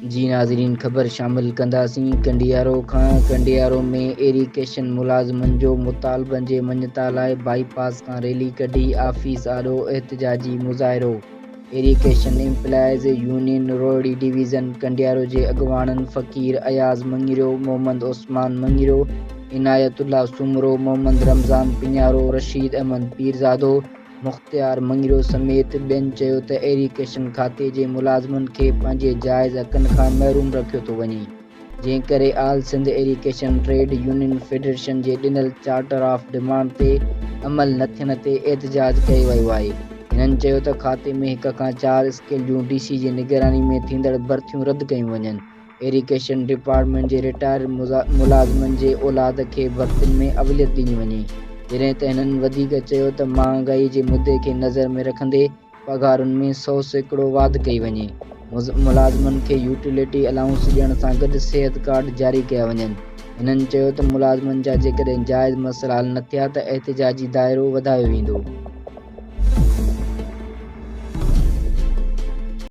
جي ناظرين خبر شامل ڪنداسين ڪنڊيارو کان ڪنڊيارو ۾ ايريگيشن ملازمن جو مطالبن جي مڃتا لاء بائي پاس کان ريلي ڪڍي آفيس آڏو احتجاجي مظاهرو irrigation employees union Rohri division Kandiaro جي اڳواڻن فقير اياز مڱريو، محمد عثمان مڱريو، عنايت الله سومرو، محمد رمضان پڃارو، رشيد احمد پيرزادو، مختيار مڱريو سميت ٻين چيو ته ايريگيشن کاتي جي ملازمن کي پنهنجي جائز حقن کان محروم رکيو ٿو وڃي جنهن ڪري all Sindh irrigation trade union federation جي ڏنل چارٽر آف ڊمانڊ تي عمل نه ٿيڻ تي احتجاج ڪيو ويو آهي هنن چيو ته کاتي ۾ هڪ کان چار اسڪيل جون ڊي سي جي نگراني ۾ ٿيندڙ ڀرتيون رد ڪيون وڃن ايريگيشن ڊپارٽمينٽ جي رٽائر ملازمن جي اولاد کي ڀرتين ۾ اوليت ڏني وڃي. جڏهن ته هنن وڌيڪ چيو ته مهانگائي جي مدي کي نظر ۾ رکندي پگهارن ۾ 100% واڌ ڪئي وڃي، ملازمن کي يوٽيلٽي الائونس ڏيڻ سان گڏ صحت ڪارڊ جاري ڪيا وڃن. هنن چيو ته ملازمن جا جيڪڏهن جائز مسئلا حل نه ٿيا ته احتجاجي دائرو وڌايو ويندو.